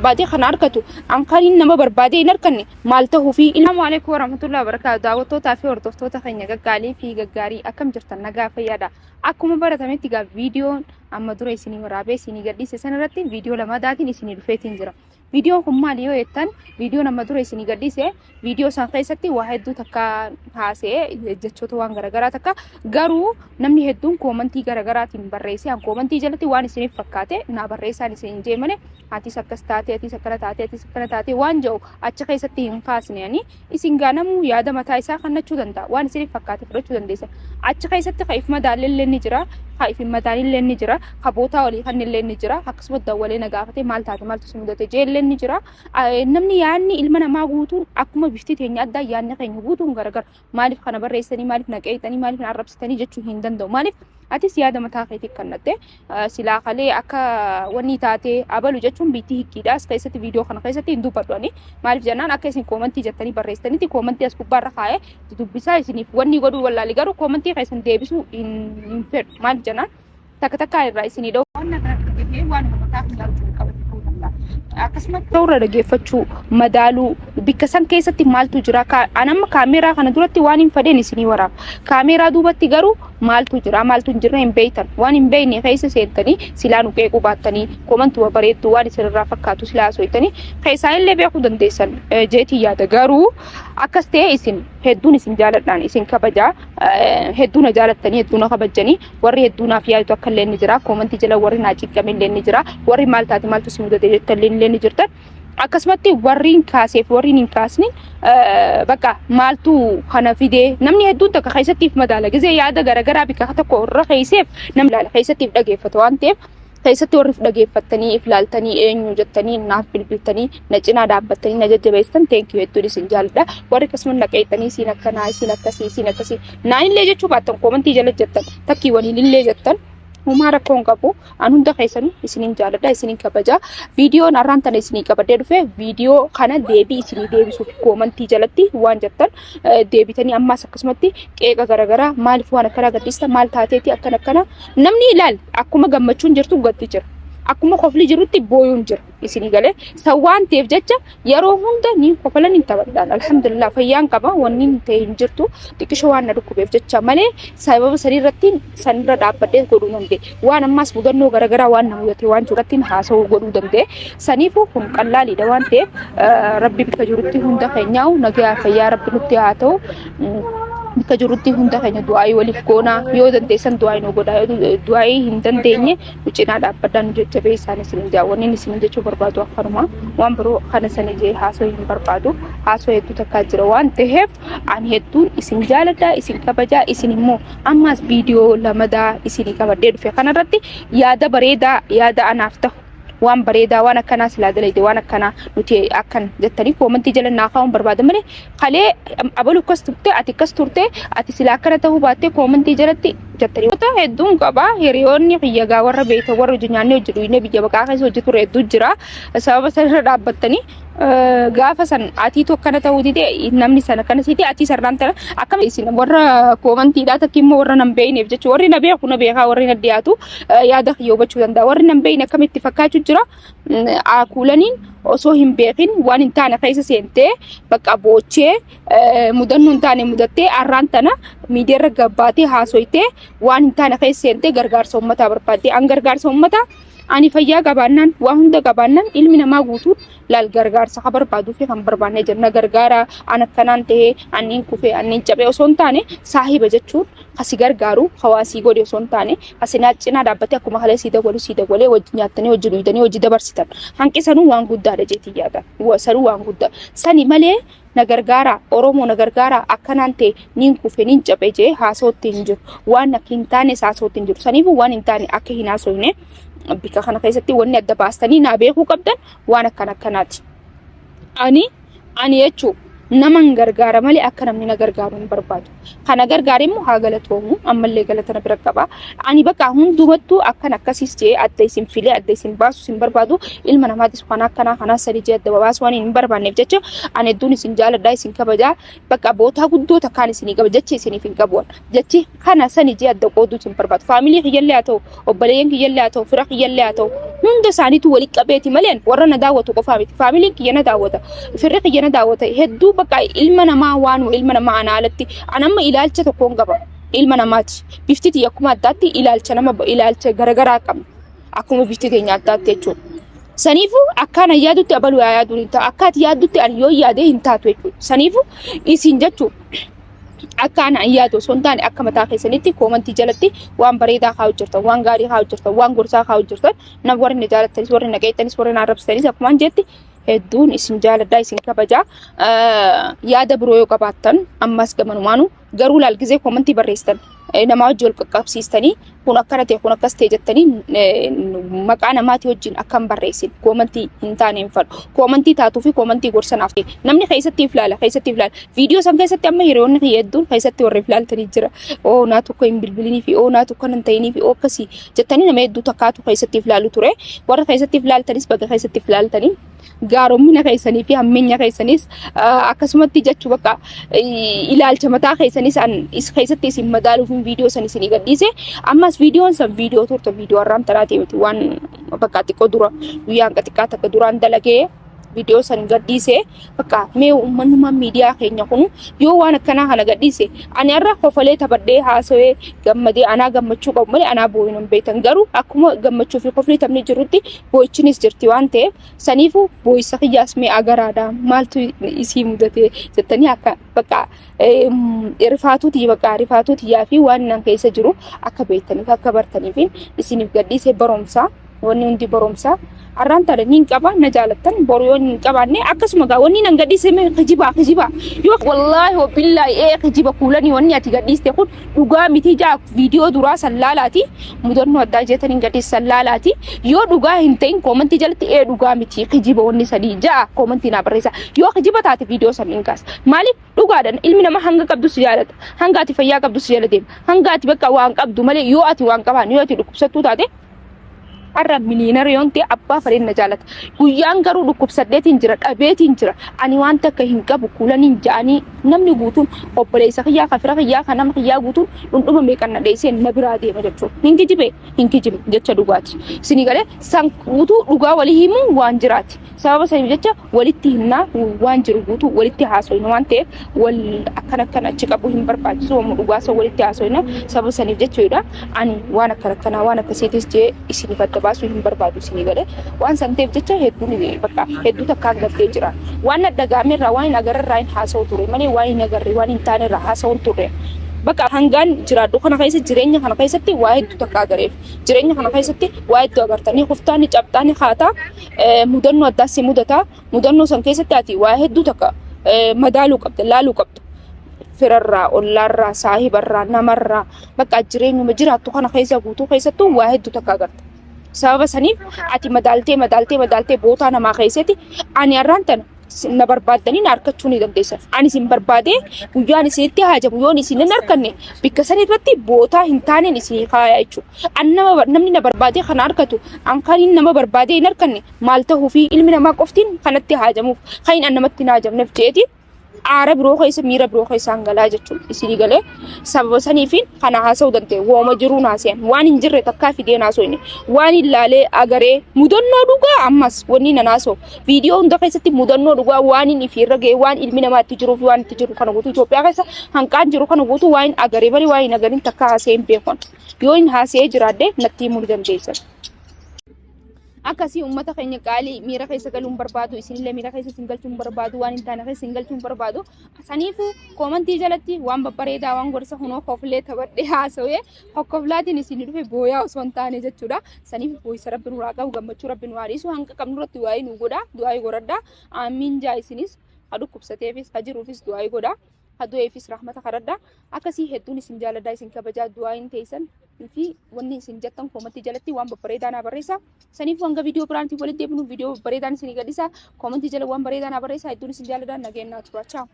barbaadee kana argatu an kaniin nama barbaadee hin arganne maal tahuufi ilma. Assalamu alaikum warahmatullahi wabarakatuh. Daawwattootaa fi hordoftoota keenya gaggaalii fi gaggaarii akkam jirtan nagaa fayyaadha. Akkuma baratametti egaa viidiyoon amma dura isinii waraabee isinii gadhiise sanarratti viidiyoo lamadaatiin isinii dhufeetiin jira. Viidiyoon kun maali yoo jettan viidiyoon amma dura isinii gadhiise viidiyoo san keessatti waa hedduu takka haasa'ee jechoota waan garaagaraa takka garuu namni hedduun koomantii garaagaraatiin barreesse an koomantii jalatti waan isiniif fakkaate naa barreessaan isin jee malee atis akkas taate atis akkana taate atis akkana taate waan jedhu achi keessatti hin kaasne ani isin gaa namuu yaada mataa isaa kannachuu danda'a waan isiniif fakkaate fudhachuu dandeessa achi keessatti ka if madaalillee ni jira ka if hin madaalillee ni jira ka bootaa olii kannillee ni jira akkasuma dawwalee na gaafate maal taate maaltu si mudate jeellee ni jira namni yaadni ilma namaa guutuun akkuma bifti teenya addaa yaadni keenya guutuun garagara maaliif kana barreessanii maaliif na qeeyxanii maaliif na arrabsitanii jechuu hin danda'u maaliif atis yaada mataa keetii kannatte silaa kalee akka wanni taatee abalu jechuun biitti hikkiidha as keessatti viidiyoo kana keessatti hin dubbadhu ani maaliif jennaan akka isin koomantii jettanii barreessitanitti koomantii as gubbaarra kaa'ee dubbisaa isiniif wanni godhuu wallaali garuu koomantii keessan deebisuu hin fedhu maaliif jennaan takka takkaa irraa isinii dha'u. Waan kana dhagahee waan mataa kiyyaa wajjin qabate ta'uu danda'a. Akkasumatti ta'urra dhageeffachuu, madaaluu, bikka san keessatti maaltu jira? An amma kaameeraa kana duratti waan hin fedheen isinii waraaba. Kaameeraa duubatti garuu maaltu jira, maaltu hin jirre hin beektan. Waan hin beekne keessa seentanii silaa nu qeequu baattanii komantuma bareedduu waan isinirraa fakkaatu silaa haasofitanii keessaa illee beekuu dandeessan jeetii yaada. Garuu akkas ta'ee isin hedduun isin jaaladhaan isin kabajaa hedduu na jaalattanii hedduu na kabajjanii warri hedduu naaf yaadu akka illee ni jira koomantii jala warri naa cinqame illee ni jira warri maal taate maaltu si mudate jettan illee ni jirtan akkasumatti warri hin kaaseef warri hin kaasne bakka maaltu kana fidee namni hedduun takka keessattiif madaala gizee yaada garaagaraa bikka tokko irra keesseef namni ilaala keessattiif dhageeffata waan ta'eef keessatti warri dhageeffattanii if laaltanii eenyu jettanii naaf bilbiltanii na cinaa dhaabbattanii na jajjabeessitan thank you hedduun isin jaalladha. Warri akkasuma na qeexxanii isiin akkanaa isiin akkasii isiin akkasii naan illee jechuu baattan koomantii jala jettan takkii waliin illee jettan homaa rakkoo hin qabu. An hunda keessanuu isinin jaalladha isinin kabaja. Viidiyoon har'aan tana isinii qabadhee dhufe viidiyoo kana deebii isinii deebisuuf koomantii jalatti waan jettan deebitanii ammaas akkasumatti qeeqa garaagaraa maaliif waan akkanaa gadhiista maal taateeti akkana akkana Namni ilaal akkuma gammachuun jirtu gaddi jira. Akkuma kofli jirutti booyuun jira. Isinii galee san waan ta'eef jecha yeroo hunda ni kofalan hin taphadhaan. Alhamdulillah fayyaan qaba wanni hin ta'e hin jirtu xiqqisho waan na dhukkubeef jecha malee sababa sanirratti sanirra dhaabbadhee godhuu danda'e. Waan ammaas mudannoo garaagaraa waan na mudate waan jirutti haasa'uu godhuu danda'e. Saniifuu kun qallaaliidha waan ta'eef rabbi bakka jirutti hunda keenyaa'u nagaa fayyaa rabbi nutti haa ta'u. Bakka jirrutti hunda keenya du'aayii waliif goonaa yoo dandeessan du'aayii nu godhaa yoo du'aayii hin dandeenye nu cinaa dhaabbadhaa nu jajjabeessaan isin jaa wanni isin jechuu barbaadu akkanuma waan biroo kana sani jee haasoo hin barbaadu haasoo hedduu takkaa jira waan ta'eef ani hedduun isin jaaladha isin kabajaa isin immoo ammaas viidiyoo lamadaa isinii qabadhee dhufe kanarratti yaada bareedaa yaada anaaf ta'u waan bareedaa waan akkanaa silaa dalayde waan akkanaa nuti akkan jettanii koomantii jala naa kaa'uun barbaada malee kalee abalu akkas turte ati akkas turte ati silaa akkana ta'uu baattee koomantii jalatti jettanii. Wanta hedduun qaba hiriyoonni kiyya gaa warra beektan warra hojii nyaannee hojii dhuyinee biyya baqaa keessa hojii ture hedduu jira sababa sanarra dhaabbattanii gaafa san atiitu akkana ta'uu dide namni sana akkana siite atii sarraan tana akkam isin warra koomantiidhaa takki immoo warra nan beekneef jechuudha warri na beeku na beekaa warri na dhiyaatu yaada kiyya hubachuu danda'a warri nan beekne akkamitti fakkaachuu jira kuulaniin osoo hin beekin waan hin taane keessa seentee bakka boochee mudannoo hin taane mudattee arraan tana miidiyaarra gabbaatee haasoytee waan hin taane keessa seentee gargaarsa uummataa barbaaddee an gargaarsa uummataa ani fayyaa qabaannaan waa hunda qabaannaan ilmi namaa guutuun laal gargaarsa ka barbaaduu fi kan barbaanne jenna gargaara an akkanaan ta'ee anniin kufee anniin cabee osoo hin taane saahiba jechuun kasi gargaaru hawaasii godhe osoo hin taane asi naa cinaa dhaabbatee akkuma kalee sii dawwalu sii dawwalee wajji nyaattanii wajji dhuydanii wajji dabarsitan hanqi sanuu waan guddaadha jeetii yaada sanuu waan guddaa sani malee na gargaara Oromoo na gargaara akkanaan ta'e niin kufe niin cabe jee haasootti hin jiru waan akka hin taane haasootti hin jiru saniifuu waan hin taane akka hin haasofne bika kana keessatti wanni adda baastanii naa beekuu qabdan waan akkana akkanaati. Ani jechuu naman gargaara malee akka namni na gargaaru hin barbaadu. Kana gargaare immoo haa galatoomu ammallee galata na bira qaba. Ani bakka hundumattuu akkan akkasiis jee adda isin filee adda isin baasu isin barbaadu ilma namaatis waan akkanaa kanaa sadi jee adda babaasu waan hin barbaanneef jecha ani hedduun isin jaaladhaa isin kabajaa bakka bootaa guddoo takkaan isinii qaba jechi isiniif hin qabu. Jechi kana sani jee adda qooduu isin barbaadu. Faamilii kiyyallee haa ta'u obboleeyyan kiyyallee haa ta'u fira kiyyallee haa ta'u Hunda isaaniitu walitti qabeeti malee warra na daawwatu qofaa miti. Faamiliin kiyya na daawwata. Firri kiyya na daawwata. Hedduu bakka ilma namaa waanuma ilma namaa ana alatti. An amma ilaalcha tokkoon qaba. Ilma namaati. Bifti tiyya akkuma addaatti ilaalcha nama ilaalcha garagaraa qabna. Akkuma bifti teenya addaatti jechuudha. Saniifuu akkaan an yaadutti abaluu yaa yaaduun hin ta'a. Akka ati yaaddutti ani yoo yaadee hin taatu jechuudha. Saniifuu isin jechuudha. Akka ana an yaadu osoo hin taane akka mataa keessanitti koomantii jalatti waan bareedaa kaa'u jirtan, waan gaarii kaa'u jirtan, waan gorsaa kaa'u jirtan, nam warri na jaalattanis, warri na qeexxanis, warri na arrabsitanis akkumaan jetti hedduun isin jaaladhaa isin kabajaa. Yaada biroo yoo qabaattan ammas gamanumaanu garuu laal gizee koomantii barreessitan namaa wajjin wal qaqqabsiistanii kun akkana ta'e kun akkas ta'e jettanii maqaa namaatii wajjin akka hin barreessin koomantii hin taane hin fadhu. Koomantii taatuu fi koomantii gorsa naaf ta'e. Namni keessatti if laala keessatti if laala. Viidiyoo san keessatti amma hiriyoonni kiyya hedduun keessatti warri if laaltanii jira. Oo naa tokko hin bilbilinii fi oo naa tokko hin ta'inii fi oo akkasii jettanii nama hedduu takkaatu keessatti if laalu ture. Warra keessatti if laaltanis baga keessatti if laaltanii. Gaaromina keessanii fi hammeenya keessanis akkasumatti jechuu bakka ilaalcha mataa keessanis an is keessatti isin madaaluuf viidiyoo san isinii gadhiise. Ammas viidiyoon san viidiyoo turte viidiyoo har'aan tanaati miti waan bakka xiqqoo dura guyyaan xiqqaa takka duraan dalagee viidiyoo san gadhiise. Bakka mee uummanummaan miidiyaa keenya kun yoo waan akkanaa kana gadhiise ani har'a kofalee taphadhee haasawee gammadee anaa gammachuu qabu malee anaa boo'in hin beektan garuu akkuma gammachuu fi kofli taphni jirutti boo'ichinis jirti waan ta'eef saniifuu boo'isa kiyyaas mee agaraadha maaltu isii mudate jettanii akka bakka rifaatuuti bakka rifaatuu tiyyaa fi waan nan keessa jiru akka beektaniif akka bartaniif isiniif gadhiise barumsa wanni hundi barumsa har'aan tana niin qaba na jaalattan boru yoo hin qabaanne akkasuma gaa wanni nan gadhiise mee kijibaa kijibaa yoo wallaahi wabillaahi ee kijiba kuulanii wanni ati gadhiiste kun dhugaa miti jaa viidiyoo duraa san laalaati mudannoo addaa jeetaniin gadhiise san laalaati yoo dhugaa hin ta'in koomantii jalatti ee dhugaa miti kijiba wanni sadii ja'a koomantii naa barreessa yoo kijiba taate viidiyoo san hin kaasa maaliif dhugaadhaan ilmi namaa hanga qabdu si jaalata hanga ati fayyaa qabdu si jala deema hanga ati bakka waan qabdu malee yoo ati waan qabaan yoo ati dhukkubsattuu taate har'a miliyoonara yoon ta'e abbaa fedheen na jaalata. Guyyaan garuu dhukkubsadheetiin jira dhabeetiin jira ani waan takka hin qabu kuulaniin ja'anii namni guutuun obboleessa kiyyaa ka fira kiyyaa ka nama kiyyaa guutuun dhundhuma meeqan na dheessee na biraa deema jechuudha. Hin kijibee hin kijibne jecha dhugaati. Isinii galee san guutuu dhugaa walii himuun waan jiraati. Sababa saniif jecha walitti himnaa waan jiru guutuu walitti haasoyna waan ta'eef wal akkana akkana achi qabu hin barbaachisu wamu dhugaa san walitti haasoyna sababa saniif jechuudha. Ani waan akkana akkanaa waan akkasiitis jee isiniif adda baasuu hin barbaadu isinii galee waan san ta'eef jecha hedduun bakka hedduu takkaan gaddee jira. Waan na dhaga'ame irraa waan hin agarre irraa hin haasa'u ture malee waan hin agarre waan hin taane irraa haasa'u hin turre. Bakka hangaan jiraadhu kana keessa jireenya kana keessatti waa hedduu takka agareef jireenya kana keessatti waa hedduu agartanii kuftaa ni cabxaa ni kaataa mudannoo addaa si mudata. Mudannoo san keessatti ati waa hedduu takka madaaluu qabda, laaluu qabda. Firarraa, ollaarraa, saahibarraa, namarraa bakka jireenyuma jiraattu kana keessa guutuu keessattuu waa hedduu takka agarta. Sababa saniif ati madaaltee madaaltee madaaltee bootaa namaa keessatti ani har'aan tana na barbaaddanii na arkachuu ni dandeessan. Ani isin barbaadee guyyaan isinitti haajamu yoon isin hin arkanne bikka san irratti bootaa hin taaneen isinii kaaya jechuudha. An nama namni na barbaadee kana arkatu an kan nama barbaadee hin arkanne maal ta'uu fi ilmi namaa qoftiin kanatti haajamuuf kan an namatti hin haajamneef jeeti aara biroo keessa miira biroo keessaan galaa jechuudha. Isinii galee sababa saniifiin kana haasa'uu danda'e wooma jiruu naaseen waan hin jirre takkaa fidee naasoo waan hin laalee agaree mudannoo dhugaa ammas wanni na naasoo viidiyoo hunda keessatti mudannoo dhugaa waan hin ifiirra ga'e waan ilmi namaa itti jiruu fi waan itti jiru kana guutuu Itoophiyaa keessa hanqaan jiru kana guutuu waan hin agaree malee waan hin agarin takkaa haasa'ee hin beekon. Yoo hin haasa'ee jiraadhe natti himuu ni dandeessan. Akkasii uummata keenya qaalii miira keessa galuu hin barbaadu isinillee miira keessa isin galchuu hin barbaadu waan hin taane keessa isin galchuu hin barbaadu. Saniifuu koomantii jalatti waan babbareedaa waan gorsa kunoo koflee taphadhee haasawee hokkoflaatiin isin dhufe booyaa osoo hin taane jechuudha. Saniif boo'isa rabbi nurraa qabu gammachuu rabbi nu haa dhiisu hanga qabnu irratti waa'ee nu godha du'aa'ii godhadha. Aamiin jaa isinis ha dhukkubsateefis ha jiruufis du'aa'ii godha. Ha du'eefis rahmata kadhadha. Akkasii hedduun isin jaaladha isin kabajaa du'aa'iin teessan fi wanni isin jettan koomantii jalatti waan babbareedaa naa barreessa. Saniif hanga viidiyoo biraantiin walitti deebinu viidiyoo babbareedaan isin gadhisa. Koomantii jala waan bareedaa naa barreessa. Hedduun isin jaaladha nageenyaa tura. Ciao.